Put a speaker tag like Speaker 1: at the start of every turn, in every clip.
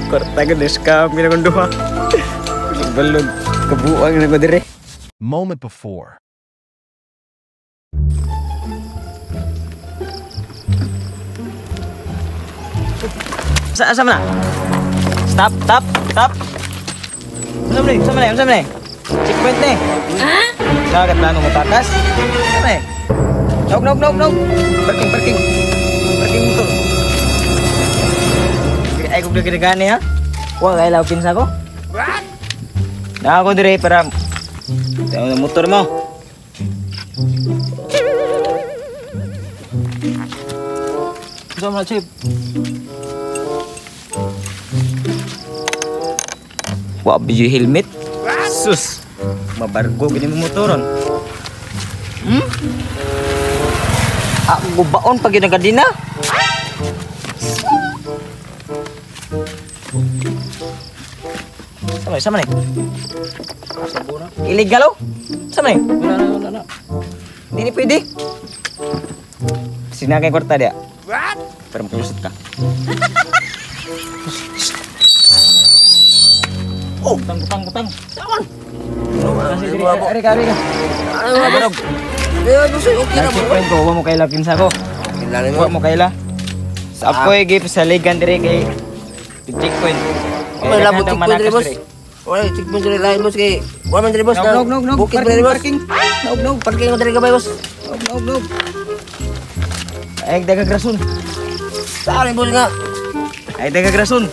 Speaker 1: Kwarta ka scam ginagong duha. Balog kabuang na ko dire.
Speaker 2: Moment before.
Speaker 1: Sa asa man na? Stop, stop, stop. Unsa man ni? Unsa man ni? Unsa man ni? Checkpoint ni. Ha? Sa plano mo takas? Unsa man ni? Nog, nog, nog, nog. Parking, parking. Parking motor. Ay kung gani ha? Wa kay law kinsa ko? What? Na ako dire para motor mo.
Speaker 3: Unsa man, Chief?
Speaker 1: Wa ba helmet? Sus. Mabargo gini mo motoron. Ah, gubaon pag yun ang kadina. Sama ni, sama ni. Illegal oh. Sama ni.
Speaker 3: Wala na, wala na.
Speaker 1: Hindi ni pwede. Sinakay kwarta dia. What? Pero makulusot ka. Oh, butang, butang, butang.
Speaker 4: Saman.
Speaker 1: Ari ka, ari ka.
Speaker 4: Ano ba? Okay na
Speaker 1: mo. Ko, wa mo kaila kinsa ko. Wa mo kaila. Sa apoy gi saligan dire kay checkpoint.
Speaker 4: May labot checkpoint dire, boss. Wala checkpoint dire lain, boss, kay wa man dire, boss.
Speaker 1: Nog, nog, nog.
Speaker 4: Bukid dire, boss.
Speaker 1: Parking. Nog, nog.
Speaker 4: Parking dire gabay, boss.
Speaker 1: Nog, nog, nog. Ay dagag rason.
Speaker 4: Saan boss nga?
Speaker 1: Ay dagag rason.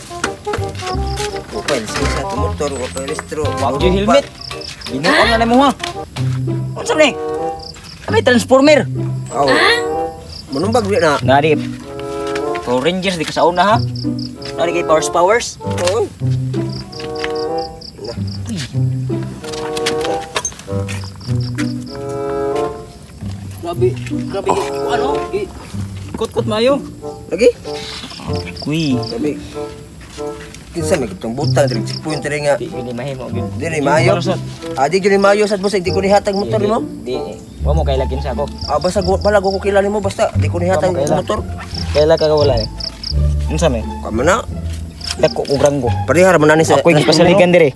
Speaker 4: Wa lisensya sa motor, wa pa rehistro.
Speaker 1: Wa helmet. Binuon na nimo ha. Unsa ni? May transformer.
Speaker 4: Aw. Manumbag di na.
Speaker 1: Nari. Power Rangers di ka sa una ha. Nari kay Powers Powers.
Speaker 4: Oo.
Speaker 3: Grabe, grabe ano? Kot-kot mayo.
Speaker 4: Lagi?
Speaker 1: Kuy.
Speaker 4: Grabe. Kinsa may kitong butang diri checkpoint diri nga.
Speaker 1: Di gini mahimo gyud.
Speaker 4: Dili maayo. Ah, di gini maayo sad boss, di ko nihatag motor nimo.
Speaker 1: Di. Wa mo kaila kinsa ko.
Speaker 4: Ah, basta balag ko kilala nimo basta di ko nihatag motor.
Speaker 1: Kaila ka wala eh. Unsa may?
Speaker 4: Kamo na.
Speaker 1: Dako og ranggo.
Speaker 4: Parehar man ani sa.
Speaker 1: Ako'y gipasaligan diri.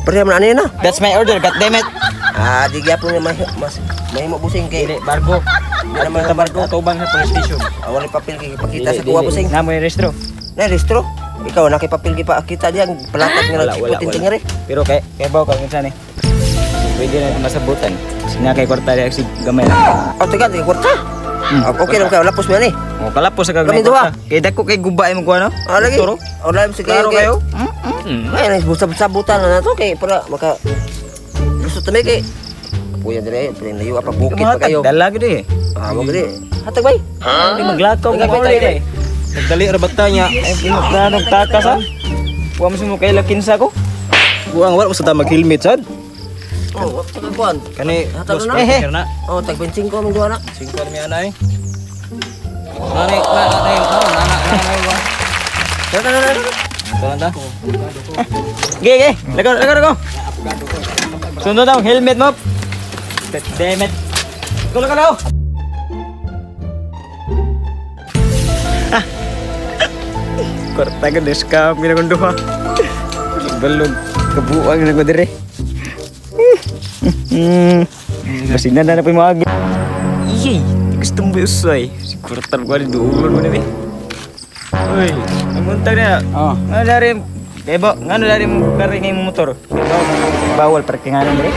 Speaker 4: Parehar man ani na.
Speaker 1: That's my order, god damn it.
Speaker 4: Ah, di gyapon nga mas mahimo busing kay
Speaker 1: dili bargo.
Speaker 4: Di naman bargo
Speaker 1: atubang sa police station.
Speaker 4: Ah, wala papel kay ipakita sa kuwa busing.
Speaker 1: Na mo rehistro.
Speaker 4: Na rehistro. Ikaw na kay papel gipakita diyan palatag nga nagputin tingari.
Speaker 1: Pero kay kay baw ka kinsa ni. Pwede na masabutan. Sina kay kwarta di sig gamay na.
Speaker 4: Oh, teka, di kwarta. Okay lang kayo, lapos mo yan eh.
Speaker 1: Oh, kalapos sa kag
Speaker 4: duha.
Speaker 1: Kay dako kay guba imong kuha no?
Speaker 4: Ah, lagi. Oh, laim sa kayo.
Speaker 1: Klaro kayo.
Speaker 4: Ay, sabutan na nato kay para maka gusto tami kay. Puya dire, pwede layo pa bukid pa kayo.
Speaker 1: Dala gid eh.
Speaker 4: Ah, mo gid. Hatag bay.
Speaker 1: Di maglakaw ka pa eh.
Speaker 3: Nagdali ra bata niya.
Speaker 1: Ay, pinagplano takas ha. Wa mo mo kay lakinsa ko.
Speaker 3: Buang wala mo sa mag-helmet sad.
Speaker 4: Oh, wa ta kuan.
Speaker 3: Kani
Speaker 4: Hatag
Speaker 3: boss
Speaker 4: na.
Speaker 3: na.
Speaker 4: Oh, tag 25 mong duha na.
Speaker 3: 5 mi anay. Nani, na na na na na.
Speaker 4: Tara tara tara.
Speaker 3: Ito ta.
Speaker 1: Ge ge, lagaw lagaw lagaw. Sunod daw helmet mo. Damn it. Go go go. Kwarta ka scam ginagong duha. Balog kabuang na ko dire. Basig na na po yung mga Iyay, gusto mo ba usay? Si kwarta ko rin duulon mo na eh. Uy, ang muntag na.
Speaker 3: Oh.
Speaker 1: Nga dari, kaya nga dari mo kari ngayong motor. Kaya bawal parkinganan dire.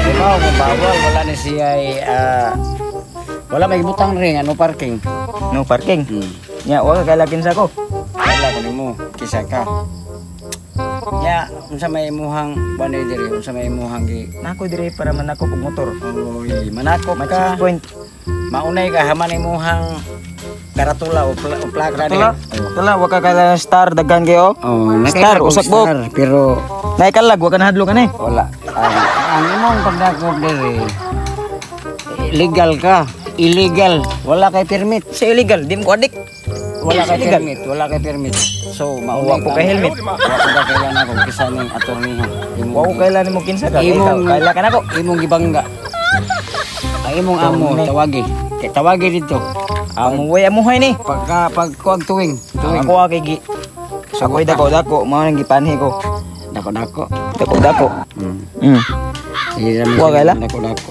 Speaker 5: Diba, bawal, wala na siya ay, wala may butang rin, ano parking?
Speaker 1: No parking? Nya, wala ka kailakin sa ko.
Speaker 5: Wala ka nimo, kisa ka. Nya, unsa may imuhang banay diri, unsa may imuhang gi.
Speaker 1: Nako diri para manakop og motor.
Speaker 5: Oy, manakop ka.
Speaker 1: Checkpoint.
Speaker 5: Maunay ka haman imuhang karatula o plaka
Speaker 1: Tula, tula wa ka kaila star daghan kayo.
Speaker 5: Oh,
Speaker 1: star usak buk.
Speaker 5: Pero
Speaker 1: naikalag wa ka nahadlok ani.
Speaker 5: Wala. Ang imong pagdakop diri legal ka, illegal, wala kay permit.
Speaker 1: Sa illegal, di mo ko adik.
Speaker 5: Wala kay permit, wala kay permit. So,
Speaker 1: Wa ko kay helmet.
Speaker 5: Wa ko ka kailan ako kisa ning attorney ha.
Speaker 1: Wa ko kailan nimo kinsa ka. Ikaw kaila ka nako.
Speaker 5: Imong gibangga. Ang imong amo tawagi. Kay tawagi dito.
Speaker 1: Amo way amuhay ni.
Speaker 5: Pagka pagkuag tuwing, tuwing.
Speaker 1: Ako kay gi. Ako'y dako dako, mao nang gipanhi ko.
Speaker 5: Dako dako.
Speaker 1: Dako dako.
Speaker 5: Sige naman.
Speaker 1: Wa kaila?
Speaker 5: Dako dako.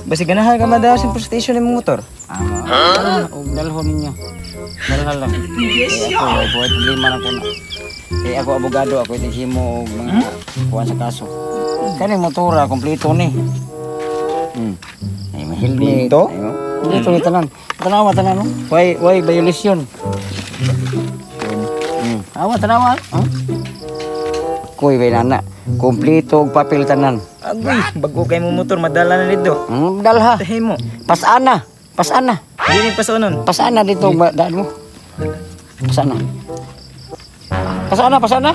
Speaker 1: Basi ganahan ka madala sa station imong motor.
Speaker 5: Ah, og dalhon ninyo. Dalhan lang. Eh, ako ay buhat lima na ko na. Eh ako abogado, ako himo og mga kuan sa kaso. Kani motora kompleto ni. Ay, may helmet.
Speaker 1: Kompleto?
Speaker 5: Ay, oh. Kompleto ni tanan. Tanawa tanan no. Way violation. Awa tanawa. Huh? Kuy bay nana. Kompleto og papel tanan.
Speaker 1: Agoy, bago kay mo motor madala na dito.
Speaker 5: Dalha.
Speaker 1: Tahi mo.
Speaker 5: Pasana. Pasana.
Speaker 1: Dili pasonon.
Speaker 5: Pasana dito ba daan mo. Pasana. Pasana, pasana.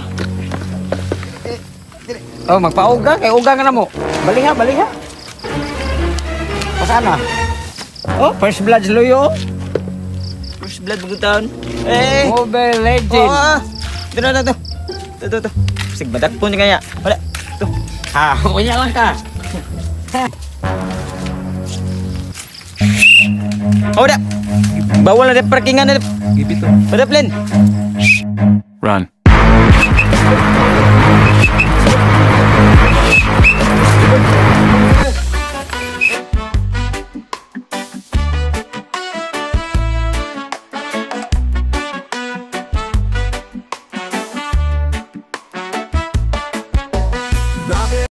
Speaker 5: Oh, magpauga kay uga nga na mo. Baliha, baliha. Pasana. Oh, first blood luyo.
Speaker 1: First blood bagong taon. Eh.
Speaker 5: Mobile Legend.
Speaker 1: Oh, ah. Ito na, ito. Ito, ito, ito. Sig, madakpo niya kaya. Wala. Ito.
Speaker 5: Ha, unya lang ka.
Speaker 1: Oh, da. Bawal na parkingan na.
Speaker 3: Gipito.
Speaker 1: Pada plan.
Speaker 2: Run.